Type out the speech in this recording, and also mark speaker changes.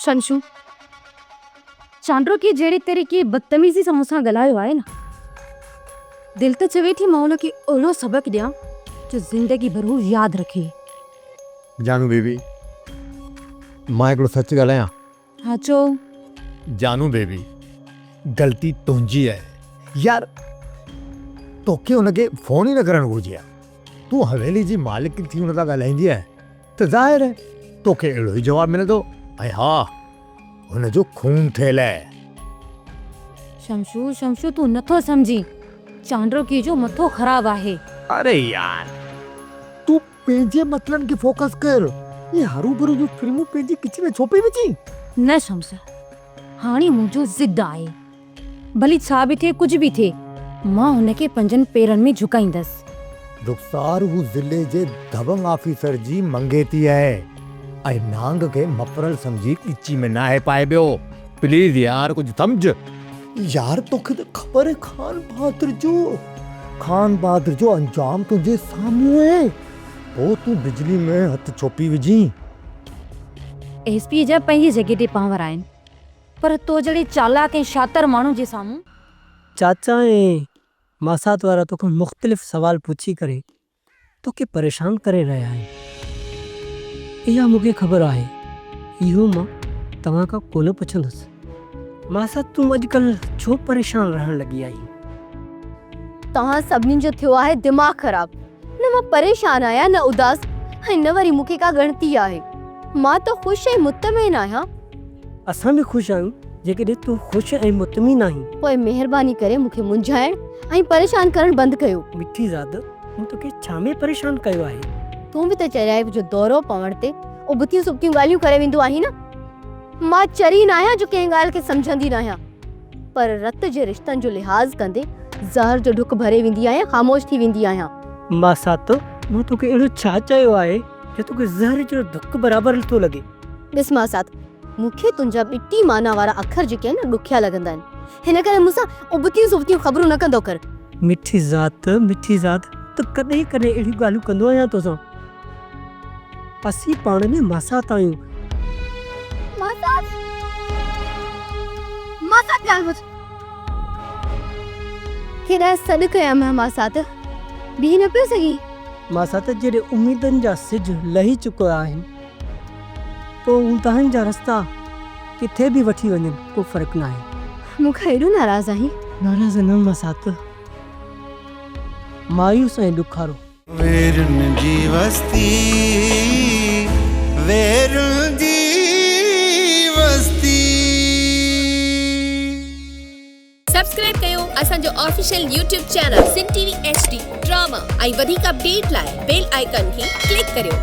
Speaker 1: شمشو، چانڊوڪيء جهڙي طريقي بدتميزي سان مون سان ڳالهايو آهي نه، دل ته چوي ٿي مان ان کي اهڙو سبق ڏيان جو زندگي ڀر هو ياد رکي.
Speaker 2: جانو بيبي، مان هڪڙو سچ ڳالهايان؟
Speaker 1: ها چئو.
Speaker 2: جانو بيبي، غلطي تنهنجي آهي يار، توکي هن کي فون ئي نه ڪرڻ گهرجي ها. تون حويلي جي مالڪ ٿي هن سان ڳالهائيندينء ته ظاهر آهي توکي اهڙو ئي جواب ملندو ۽ ها هن جو خون ٿيل آهي.
Speaker 1: شمشو، شمشو تون نٿو سمجهين، چانڊوڪيء جو مٿو خراب آهي.
Speaker 2: اري يار تون پنهنجي مسئلن کي فوڪس ڪر، اهي هروڀرو جون فلمون پنهنجي ڳچي ۾ ڇو پئي وجهين؟
Speaker 1: نه شمشو، هاڻي منهنجو ضد آهي. ڀلي ڇا به ٿئي ڪجهه به ٿئي مان هن کي پنهنجن پيرن ۾ جهڪائيندس.
Speaker 2: رخسار هو ضلعي جي دبنگ آفيسر جي منگيتي آهي ۽ نانگ کي مفرل سمجهي ڳچي ۾ ناهي پائبيو. پليز يار ڪجهه سمجهه. يار توکي ته خبر آهي خان بهادر جو خان بهادر جو انجام تنهنجي سامهون آهي پوء تون بجلي ۾ هٿ ڇو پئي وجهين.
Speaker 1: ايس پي جا پنهنجي جڳهه تي پانور آهن. پر تو جهڙي چالاڪ ۽ شاطر ماڻهو جي سامهون.
Speaker 3: چاچا ۽ ماسات وارا توکان مختلف سوال پڇي ڪري توکي پريشان ڪري رهيا آهن. اها مون کي خبر آهي. اهو مان توهان کان ڪونه پڇندس. ماسات تون اڄڪلهه ڇو پريشان رهڻ لڳي آهين؟
Speaker 4: توهان سڀني جو ٿيو آهي دماغ خراب. نه مان پريشان آهيان نه اداس ۽ نه وري مون کي ڪا ڳڻتي آهي. مان ته خوش ۽ مطمئن آهيان.
Speaker 3: اسان به خوش آهيون جيڪڏهن تون خوش ۽ مطمئن آهين.
Speaker 4: پوء مهرباني ڪري مون کي منجهائڻ ۽ پريشان ڪرڻ بند ڪيو.
Speaker 3: مٺي زاد، مون توکي ڇا ۾ پريشان ڪيو آهي؟
Speaker 4: تون به ته چريائپ جو دورو پوڻ تي ابتيون سبتيون ڳالهيون ڪري ويندو آهين نه. مان چري ناهيان جو ڪنهن ڳالهه کي سمجهندي ناهيان. پر رت جي رشتن جو لحاظ ڪندي زهر جو ڍڪ ڀري ويندي آهيان، خاموش ٿي ويندي آهيان.
Speaker 3: ماسات، مون توکي اهڙو ڇا چيو آهي جو توکي زهر جو ڍڪ برابر ٿو لڳي؟
Speaker 4: ڏس ماسات، مون کي تنهنجا ٻٽي معنيٰ وارا اکر جيڪي آهن نه ڏکيا لڳندا آهن. هن ڪري مون سان ابتيون سبتيون خبرون نه ڪندو ڪر.
Speaker 3: مٺي ذات، مٺي ذات، ته ڪڏهن ڪڏهن اهڙيون ڳالهيون ڪندو آهيان توسان. اسين پاڻ ۾ ماسات آهيون.
Speaker 4: ماسات! ماسات ڳالهه ٻڌ. ڪيڏانهن سڏ ڪيم ماسات، بيهي نه پيو سگهين؟
Speaker 3: ماسات جڏهن اميدن جا سج لهي چڪا آهن، پوء اونداهين جا رستا ڪٿي به وٺي وڃن ڪو فرق ناهي.
Speaker 4: مون کان ايڏو ناراض آهين؟
Speaker 3: ناراض نه ماسات، مايوس ۽ ڏکارو.
Speaker 5: ويرن جي وستي، ويرن جي وستي.
Speaker 6: سبسڪرائب ڪيو اسان جو official YouTube channel Sindh T V H D drama ۽ وڌيڪ اپڊيٽ لاء بيل آئيڪان کي ڪلڪ ڪريو.